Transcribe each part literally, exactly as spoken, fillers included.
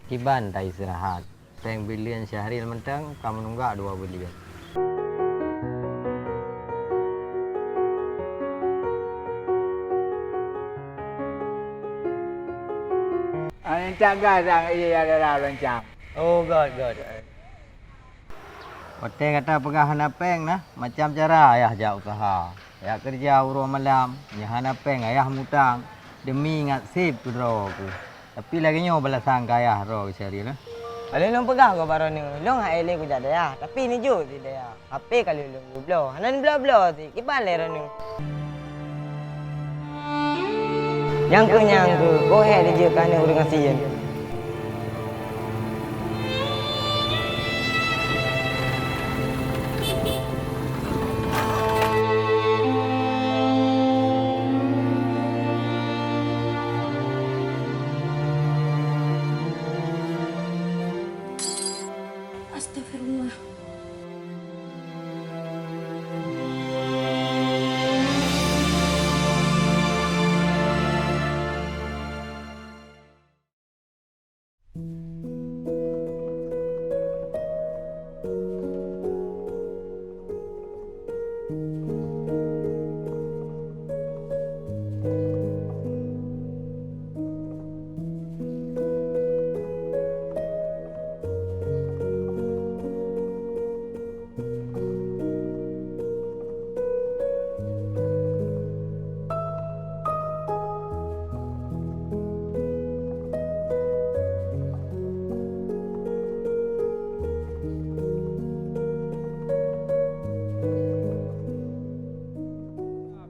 Kiban ta istirahat. Péng buleuen Syahril mantong ka meununggak dua buleuen. Aneuk taga sang iya dara lancang. Oh, göt, göt. Watèe gata peugah hana péng na, macam cara ayah jak useuha. Jak keureuja uroe malam, nyan hana péng ayah mutang, demi ingat sép keudroe ku. Tapi lagèe nyoe balasan keu ayah droe keu Syahril, eh. Ka lheueh lôn peugah keu bak droeneuh, lôn han ék lé kujak dayah, tapi neujok di dayah. H P ka lheueh lôn bloe, hana neubloe-bloe cit, kiban lé droeneuh. Nyang kheueh nyang kheueh, kok hék neujeuet keu aneuk ureueng gasien. Astagfirullah.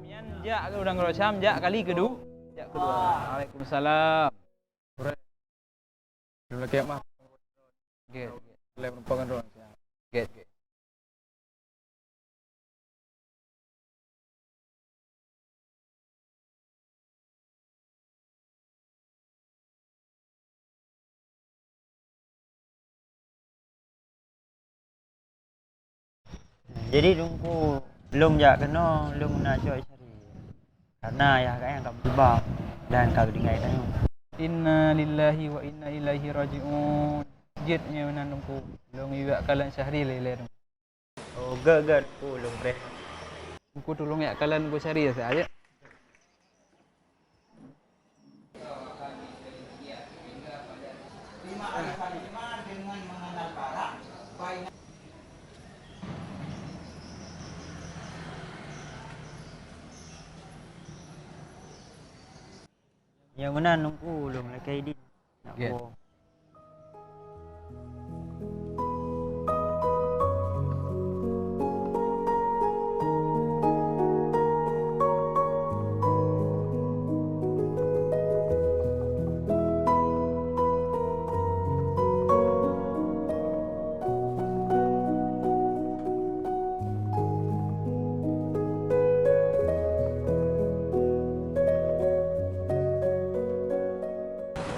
Nyan jak keu ureueng Goroe Syam, jak kali keudua. Jak keudua. Waalaikumsalam. Lôn lakèe mah. Gèt, gèt. Lé penumpang droe. Gèt, gèt. Jadi Teungku, lôn jak keunoe, lôn na cok Syahril. Karena ayah gata nyang ka meutuba dan ka geutinggai tanyoe. Inna lillahi wa inna ilaihi raji'un. Jeuet nyoe meunan Teungku, lôn yue jak kalon Syahril ilèe Teungku. Oh, gèt, gèt, Teungku, lôn preh. Teungku tulông jak kalon Teungku Syahril saja. Nyang meunan Teungku, lôn lakèe idin. Nak puwoe.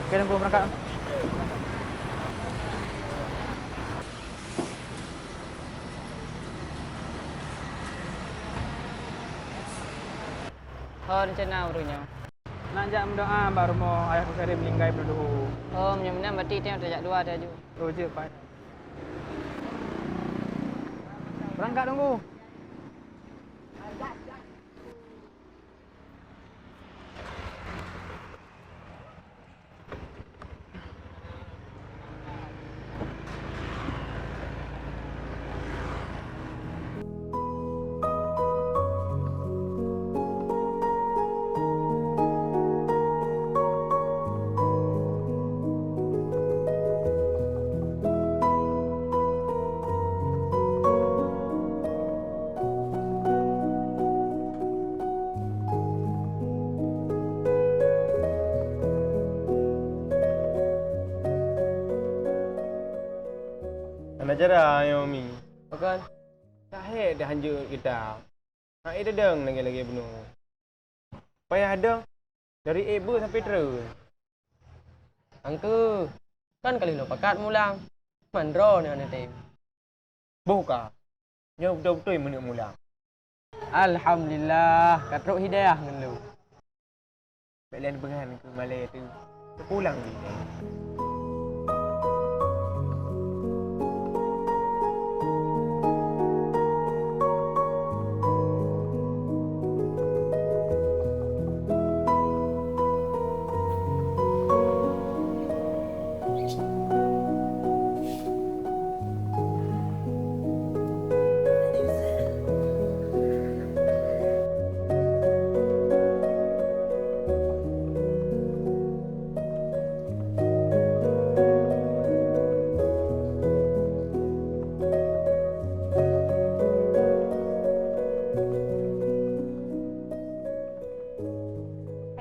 Oke, Teungku, berangkat. Ho rencana uroe nyoe? Nak jak meudoa bak rumoh ayah Teungku Syahril meuninggai bunoe duhu. Oh, meunyoe meunan berarti teuh tajak dua teuh aju. Oh, jeuet, Pak. Berangkat, Teungku. Hana cara nyoe, Mi. Pakon? Ka hék dah hanjeuet gata. Hana ék tadong lagèe-lagèe bunoe. Payah dong dari ék beuet sampoe treun. Angku, kan ka lheueh lôn pakat mulang. Man droeneuh hana tem. Boh ka. Nyoe beutôi-beutôi meuneuk mulang. Alhamdulillah, ka trok hidayah ngon lôn. Bèk lé neupeugah keu malèe teuh. Teupulang jih.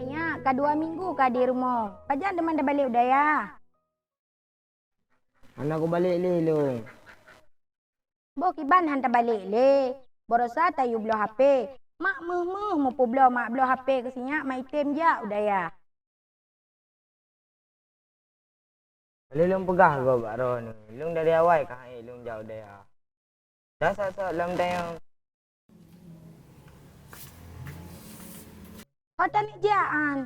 Nyak, ka dua minggu ka di rumoh. Pajan teuma tabalek u dayah? Hana kubalek lé lôn. Boh kiban han tabalek lé. Baroesa tayue bloe H P. Mak méuh-méuh meupeubloe mak bloe H P keu si Nyak, mak item jak u dayah. Lé lôn peugah gob bak droeneuh, lôn dari awai ka han ék lôn jak u dayah. Dasat-sat lam dayah. Ho taneuk jak, An?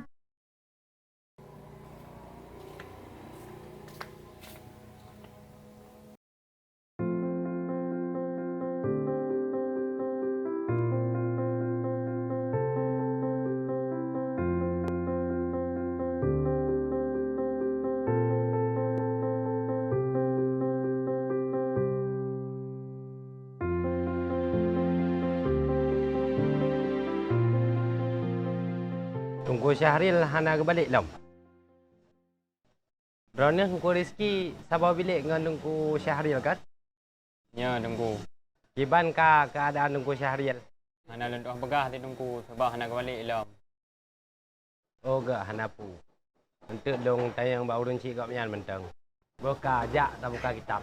Teungku Syahril hana geubalek lom. Droeneuh Teungku Rizki saboh bilék ngon Teungku Syahril, kan? Nyo, Teungku. Kiban ka keuadaan Teungku Syahril? Hana lôn tuah peugah di Teungku, sabab hana geubalek lom. Oh, geuh hana peue. Eunteuk lôn tanyong bak ureueng chik gobnyan mantong. Boh ka, jak tabuka kitab.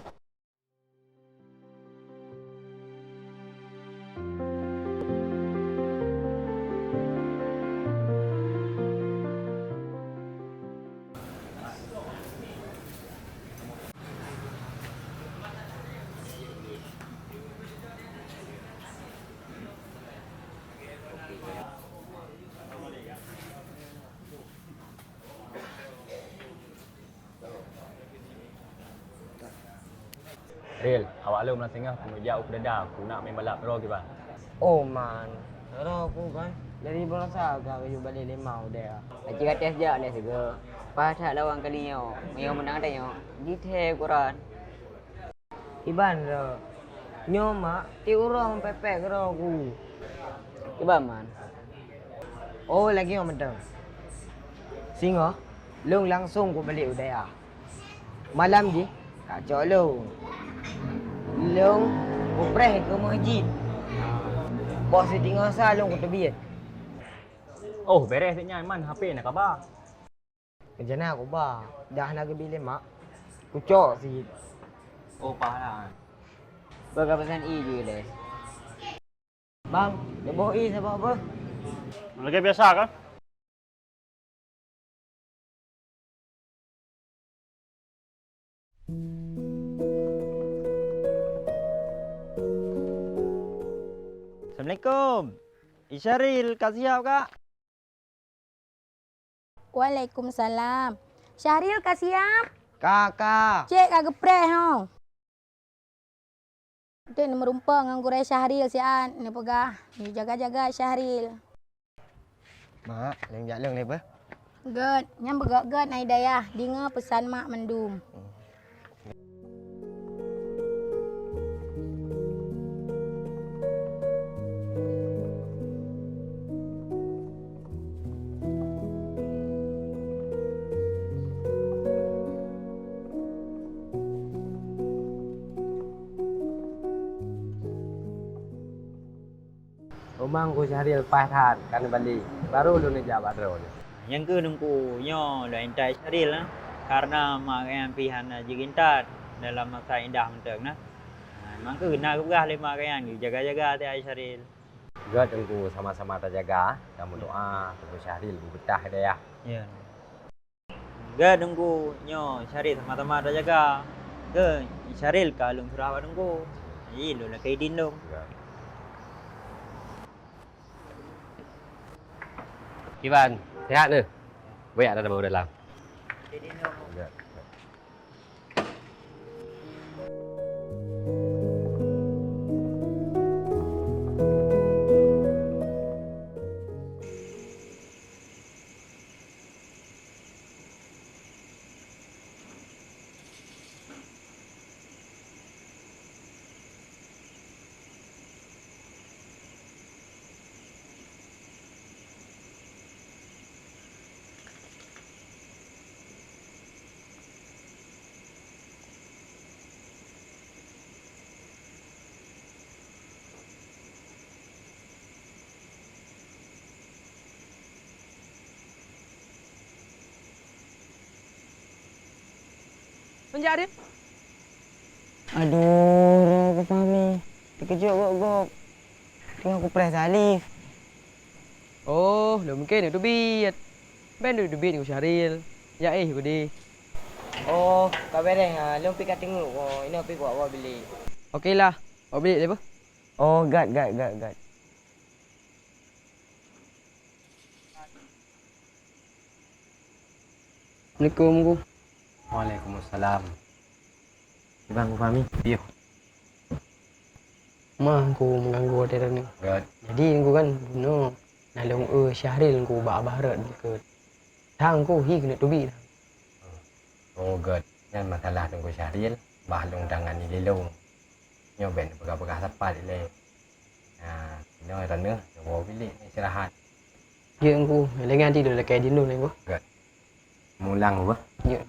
Ril, awak lôn meunan singoh keuneuk jak u Keudada, keuneuk meubalap droe kiban. Oh man, droe ku kan dari Baroesa ka geuyue balek lé ma u dayah. Aci ka tes jak lé sigoe. Paih that lawan kali nyoe, meunyoe meunang tanyoe, jithèe ukuran. Kiban droe. Nyoe mak, tiep uroe meupèk-pèk keudroe ku. Kiban man. Oh, lagèe nyoe mantong. Singoh, lôn langsong kubalek u dayah. Malam jih, kacok lôn. Lôn kupreh keu meuseujid. Poh sitingoh sa lôn kuteubiet. Oh, bèrèh teuk nyan man, H P na kaba. Rencana kuba, dah na geubi lé mak. Kucok sit. Oh, pahala. Beuka peusan ie jih lé. Bang, neuboh ie saboh beuh. Lagèe biasa kan? Assalamualaikum. Isyahril, ka siap kak? Waalaikumsalam. Syahril ka siap? Ka, ka. Cek ka geupreh ho. Dek neumeurumpok ngon gurèe Syahril siat, neupeugah, "Neujaga-jaga Syahril." Mak, lôn jak lôn lé beuh. Gèt, nyan beugèt-gèt na i dayah, deungö peusan mak mandum. Rumah Teungku Syahril paih that ka neubalek, baru lôn neujak bak droeneuh. Nyang keuh Teungku, nyoe lôn intat Syahril na, kareuna mak geuhnyan pih hana jeuet intat dalam masa indah mantong na. Nyang keuh na geupeugah lé mak geuhnyan, jaga-jaga até Syahril. Gèt Teungku, sama-sama tajaga, tameudoa Teungku Syahril beubeutah hidayah. Ya. Gèt Teungku, nyoe Syahril sama-sama tajaga. Gèt Syahril ka lôn seurah bak Teungku. Jadi lôn lakèe idin lôn. Gèt. Kiban, sehat neuh? Wék, ada bak dalam. Meunjak, Rin. Aduh, roh ku Fahmi. Teukeujot gob-gob. Teungoh kupreh salib. Oh, lôn mungken neuteubiet. Ben neuteubiet ngon Syahril. Jak éh keudeh. Oh, ka beureh ha. Lôn pih ka teungeut woe. Inoe pih kuwak woe bilék. Oke lah. Woe bilék lé beuh. Oh, gat, gat, gat, gat. Assalamualaikum, Teungku. Waalaikumsalam. Kiban, Teungku Fahmi? Piôh. Maaf, Teungku, meuganggu watée droeneuh. Gét. Jadi, Teungku kan, bunoe na lôn eu Syahril, Teungku, bak Abah Rot dikeue. Thang, Teungku, hi keuneuk teubiet. Oh, gét. Nyan masalah Teungku Syahril, bah lôn tangani lé lôn. Nyoe ben peugah-peugah sapat ilée. Nah, inoe droeneuh neuwoe bilék istirahat. Jeuet, Teungku. Lagée nyan ti lôn lakée dindong, Teungku. Gét. Mulang, beuh. Jeuet.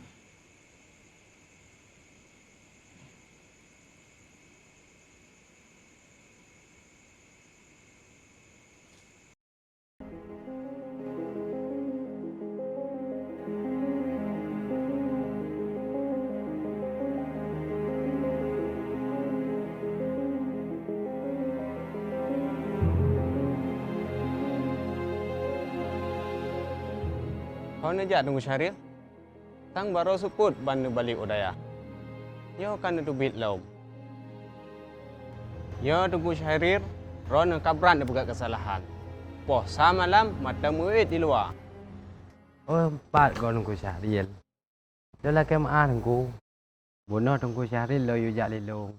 Ho neujak Teungku Syahril? Sang barô seupôt ban neubalek u dayah. Nyoe ka neuteubiet lom. Nyoe Teungku Syahril, droeneuh ka brat neupeugah keusalahan. Poh sa malam mata meuet di luwa. Oh, pat goe Teungku Syahril. Lôn lakée meuáh Teungku. Bunoe Teungku Syahril lôn yue jak lé lôn.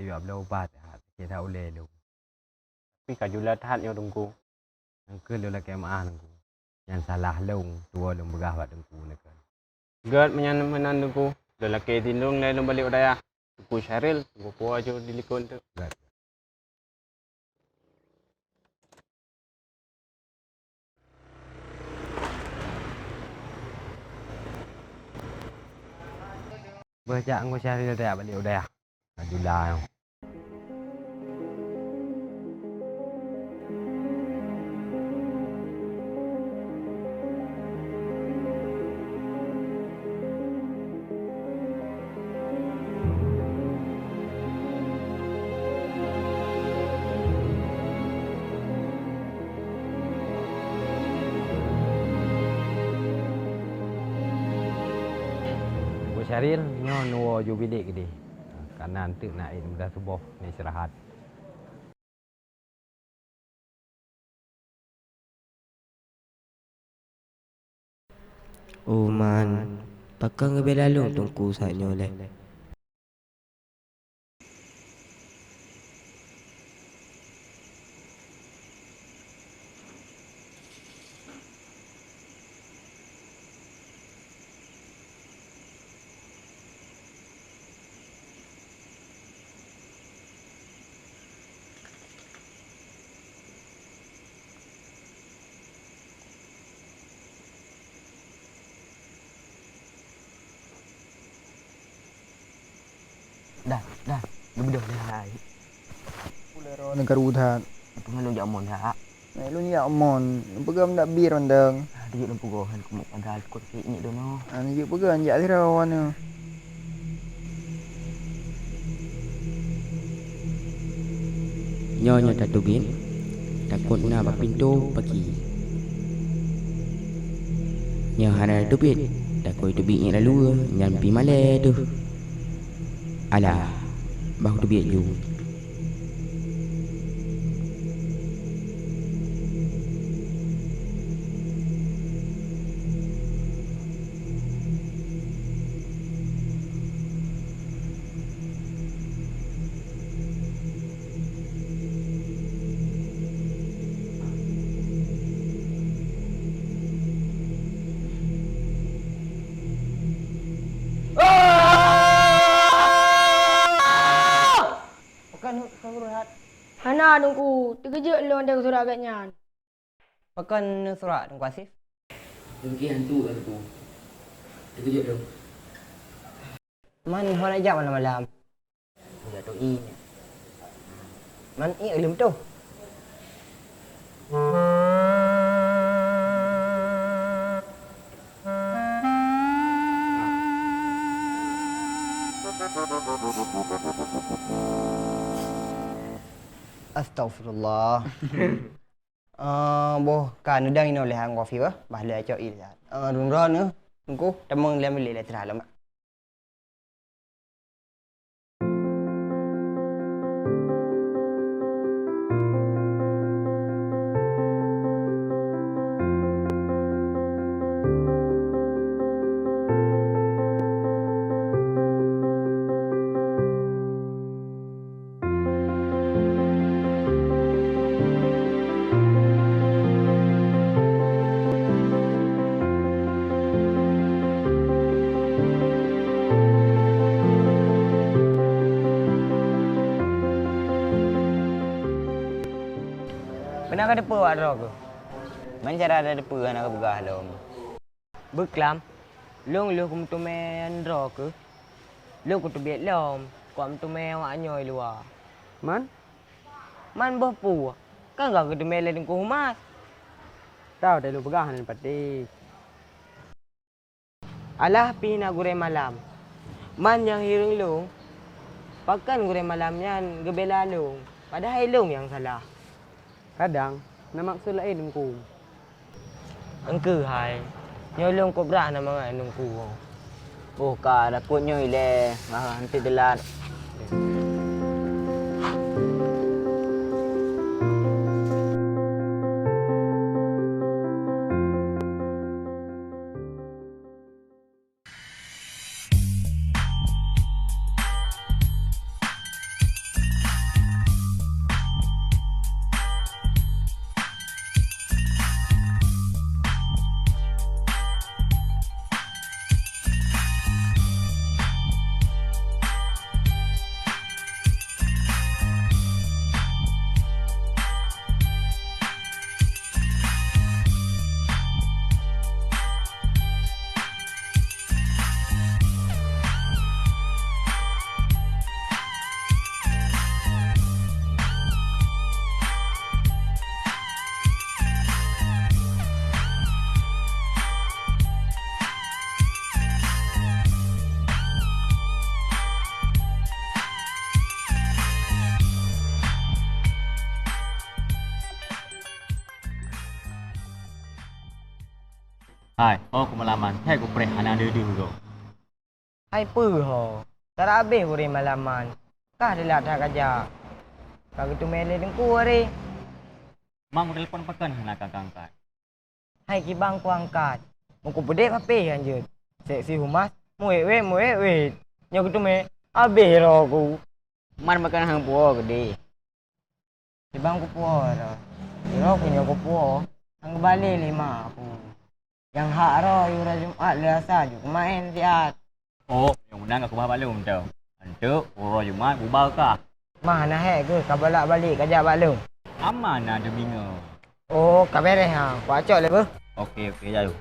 Yue bloe ubat, ha, sakét that ulée lôn. Tapi ka jula that nyoe Teungku. Nyan keuh lôn lakée meuáh Teungku. Nyan salah lôn, tuwoe lôn peugah bak Teungku nyan keuh. Gét meunyan meunan Teungku, lôn lakée dindong lé lôn balek u dayah. Teungku Syahril, Teungku puwoe ju di likot teuk. Gét. Beuh jak Teungku Syahril tajak balek u dayah. Alhamdulillah. Teungku Syahril, nyoe neuwoe ju bilék keudeh. Kareuna eunteuk na ék meudah suboh, neuistirahat. Oh man, pakon geubela lôn Teungku saát nyoe lé? Dah, dah, geubeudôh dah hai. Ulèe droeneuh karu that. Peue ngon lôn jak mon that? Nyoe lôn jak mon, lôn peugah meudak bir mantong. Ah, jeuet lôn peugah han keumeung padahai kon keuh nyoe donoh. Ah, jeuet peugah jak sidroe nyoe. Nyoe, nyoe tateubiet, takot na bak pintoe paki. Nyoe hana tateubiet, takot teubiet nyan lalu nyan pih malèe teuh. Alah, bah kuteubiet ju. Hana, Teungku, teukeujot lôn watèe surat gét nyan. Pakon neusurat, Teungku Asif? Teungku hantu, Teungku. Teukeujot lôn. Man ho neujak malam-malam? Neujak toh ié. Man ié lôn toh. Astaghfirullah. Eh, boh ka neudong inoe lé han kopi bah, bah lé cok ié. Eh, run droeneuh, Teungku, tamong lam bilék lé teurah lom. Peue na ka teupeue awak droe keuh? Man cara na teupeue hana geupeugah lom. Beuklam, lôn lheueh kumeuteumé droe keuh. Lôn kuteubiet lom, kujak meuteumé awak nyoe luwa. Man? Man boh peue? Kan ka geuteumé lé Teungku Humas. Tau, teuh lôn peugah hana patéh. Alah pih na gurée malam. Man nyang hireuen lôn, pakon gurée malam nyan geubela lôn, padahai lôn nyang salah. Kadang na maksud laén Teungku. Eungkeuh hai, nyoe lôn kobra na mangat Teungku. Boh ka takot nyoe ilée, bah hanté teulat. Hai, oh keumalaman, hai kupreh hana deuh-deuh goe. Hai peue ho, tarabéh ureuëng malaman, kah teulat that kajak. Ka geuteumé lé Teungku aré. Mang kutelepon pakon hana ka angkat. Hai kibang kuangkat, meukupeudéh hapé hanjeuet. Sek si Humas, muwét-wét, muwét-wét. Nyoe geuteumé, abéh roh ku. Man pakon hang puwoe keudéh. Kibang kupuwoe roh. Roh ku nyoe kupuwoe, hang geubalé lé ma aku. Nyang hak roh uroe Jumat lé asa ju kumaén siat. Oh, nyang meunan ka kubah bak lôn teuh. Anteuk uroe Jumat bubar kah. Mah na hék keuh ka bolak-balik kajak bak lôn. Ama na deungoe. Oh, ka beres ha. Kucok lé beuh. Oke, oke, jalu.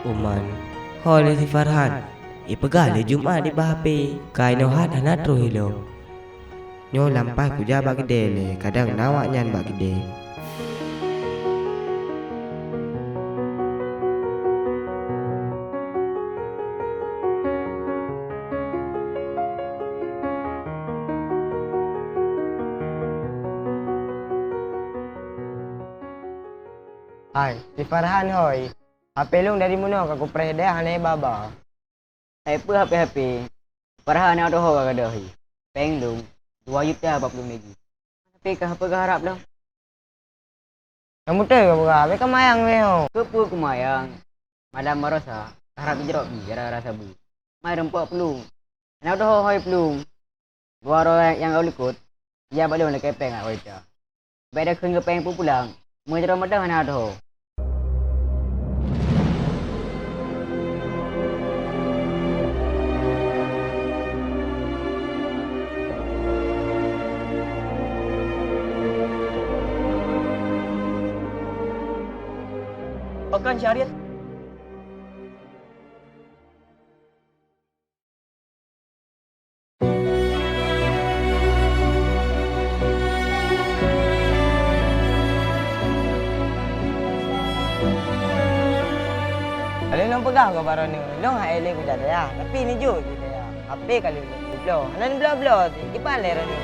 Uman, ho lé si Farhan, ipeugah lé Jumat iba H P, ka inoe hat hana troh ilong. Nyoe lam paih kuja bak keudè lé, kadang na awaknyan bak keudè. Hai, si Farhan hôi. H P lôn dari bunoe ka kupreh deh hana iba-ba. Hai peue H P-H P? Farhan na doho ka gadôh hi. Péng lôn dua juta pat ploh lagèe. Tapi ka peugah harab lom. Nyang beutôi ka peugah, bèk ka mayang weh ho. Keupeue kumayang? Malam baroesa, ka harab jrok bi gara-gara sabe. Mai rumpok plueng. Hana doho hôi plueng. Dua droe nyang ka likot, ya bak lôn lakèe péng ata. Bèk takheun keu péng peue pulang, meunyoe jaroe mantong hana doho. Pakon Syahril? Lalu lôn peugah keu baroe nyoe, lôn hai lé kuja dayah, tapi neujok jih dayah. H P ka lheueh lôn bloe, hana neubloe-bloe cit, kiban lé droeneuh.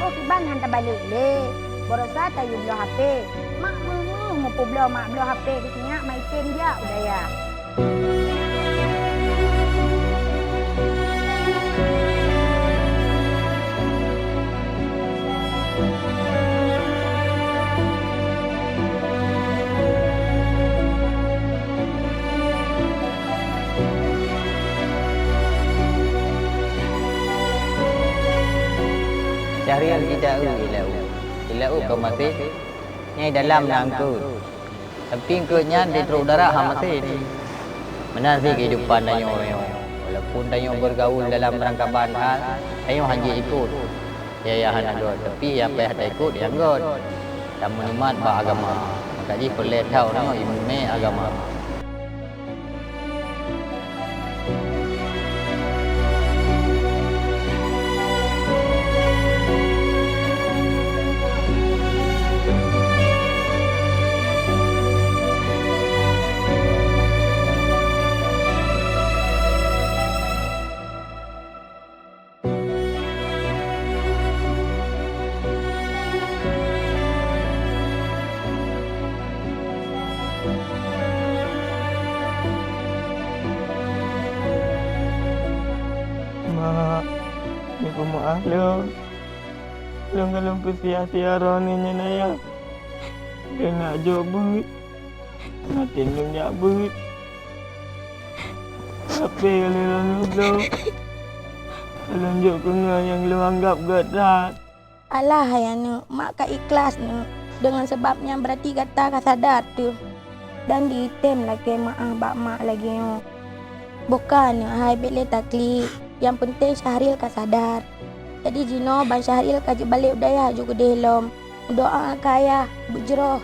Boh kiban han tabalek lé, baroesa tayue bloe H P. Mak meuh-meuh meupeubloe mak bloe H P keu sinyak mak item jak u dayah. Syahril jidau ilau, ilau keu maté. Nyang dalam na eungkôt. Tapi eungkôt nyan di trok udara hana maté ni. Meunan cit keuhidupan tanyoe nyoe. Walaupun tanyoe bergaul dalam rangkaban hal, tanyoe hana jeuet ikot. Ya, ya, hana göt, tapi nyang payah taikot nyang göt. Tameunikmat bak agama. Maka jih peureulèe tho nyoe iéleumé agama. Mak, neupeumaáh lôn. Lôn ka lôn peusia-sia droeneuh nyan, Ayah. Lôn nak jok beuet. Maté lôn jak beuet. Tapi ka lheueh lôn bloe, ka lôn jok keu ngon nyang lôn anggab göt that. Alah, hai aneuk, mak ka ikhlas neuk. Deungon sabab nyan, beurati gata ka sadar teuh. Dan jitem lakèe meu'ah bak mak lagèe nyoe. Boh ka neuk hai, bèk lé taklik. Nyang peunteng Syahril ka sadar. Jadi jinoe ban Syahril ka jibalek u dayah ju keudeh lom. Meudoa keu ayah, beujroh.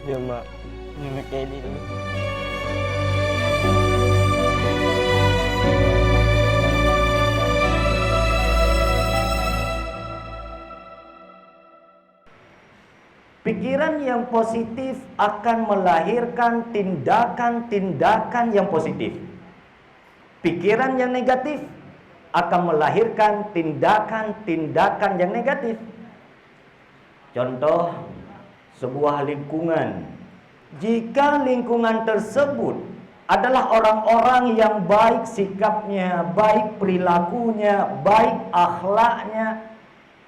Ya, Mak. Nyoe lakèe lé dulu. Pikiran yang positif akan melahirkan tindakan-tindakan yang positif. Pikiran yang negatif akan melahirkan tindakan-tindakan yang negatif. Contoh, sebuah lingkungan. Jika lingkungan tersebut adalah orang-orang yang baik sikapnya, baik perilakunya, baik akhlaknya,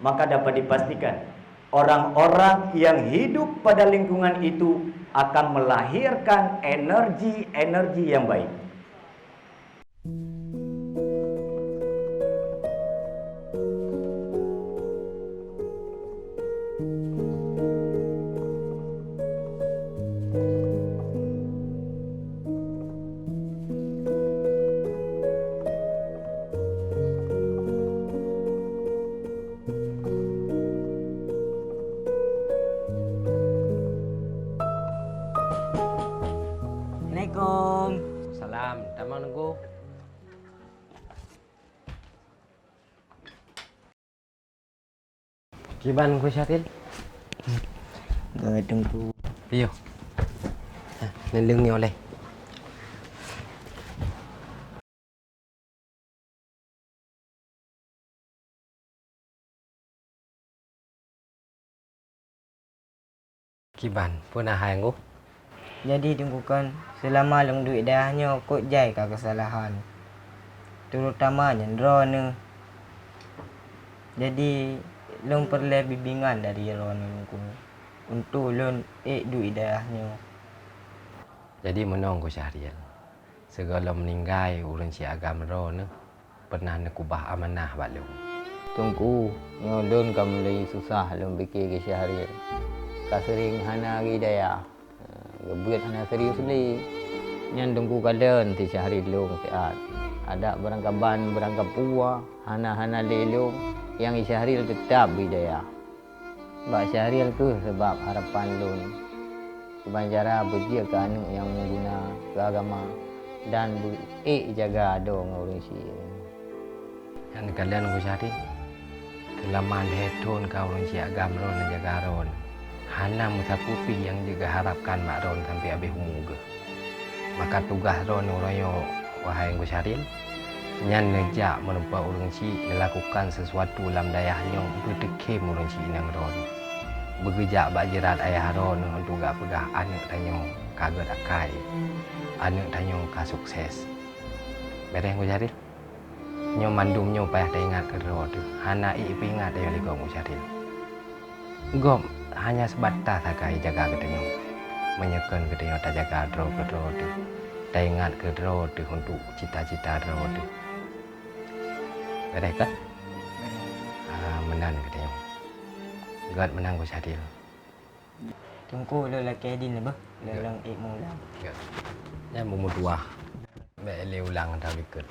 maka dapat dipastikan orang-orang yang hidup pada lingkungan itu akan melahirkan energi-energi yang baik. Kiban Ungku Syahril? Gét Teungku. Piyoh. Nah, neuleueng nyoe lé. Kiban, peue na hai Ungku? Jadi Teungku kan, seulama lôn duek dayah nyoe kot jai ka keusalahan, terutama nyan droeneuh. Jadi lôn peureulée bimbingan dari droeneuh Teungku, untuk lôn ék duek dayah nyoe. Jadi meunoe Ungku Syahril, sigohlom meuninggai ureuëng syik agam droeneuh pernah neukubah amanah bak lôn. Teungku, nyoe lôn ka mulai susah lôn pike keu Syahril. Ka seuring hana geuhidayah. Geubeuet hana serius lé. Nyan Teungku kalon si Syahril lôn siat. Adak beurangkaban beurangkapue, hana-hana lé lôn, nyang si Syahril teutab geuhidayah. Bak Syahril kheueh sabab harapan lôn, kiban cara beujeuet keu aneuëk nyang meuguna keu agama dan beu-, ék jaga adoe ngon ureuëng syik. Nyan kalon Ungku Syahril, seulama lhée thon ka ureuëng syik agam droeneuh jaga droeneuh, hana meusapeue pih nyang jeuet geuharapkan bak droeneuh sampoe habéh umu geuh. Maka tugaih droeneuh uroe nyoe, wahai Ungku Syahril, nyan neujak meurumpok ureuëng syik neulakukan sisuatu lam dayah nyoe beuteukhem ureuëng syik inong droeneuh. Beugeujak bak jeurat ayah droeneuh untuk gak peugah aneuëk tanyoe ka gét akai, aneuëk tanyoe ka sukses. Béréh Ungku Syahril? Nyoe mandum nyoe payah taingat keudroe teuh, hana ék peuingat tanyoe lé gob Ungku Syahril. Gob hanya seubatas sagai jaga geutanyoe. Meunyoe kon geutanyoe tajaga droe keudroe teuh, taingat keudroe teuh untuk cita-cita droe teuh. Béréh kan? Ah, meunan geutanyoe. Gét meunan Ungku Syahril. Teungku, lôn lakée idin leubeh, lôn ék meuulang. Nyan meumeutuah. Bék lé ulang atra likot.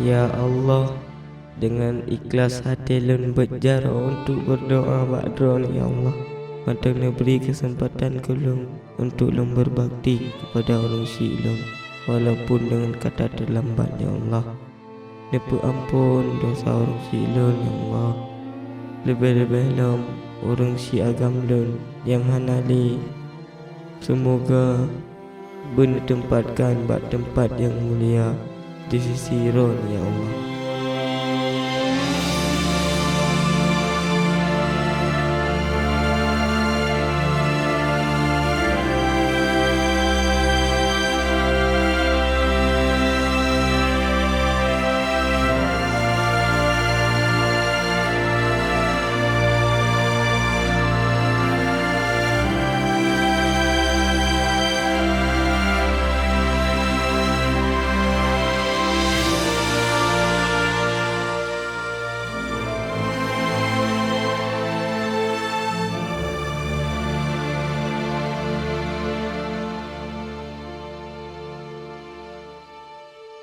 Ya Allah, deungon ikhlas até lôn beuet jaroe untuk meudoá bak Droeneuh, ya Allah, mantong neubri keuseumpatan keu lôn untuk lôn beubakti keupada ureuëng syik lôn, walaupun deungon ka that teulambat, ya Allah. Neupeuamphon desya ureuëng syik lôn, ya Allah. Leubeh-leubeh lom ureuëng syik agam lôn nyang hana lé. Seumoga beuneuteumpatkan bak teumpat nyang mulia di sisi Droeneuh, ya Allah.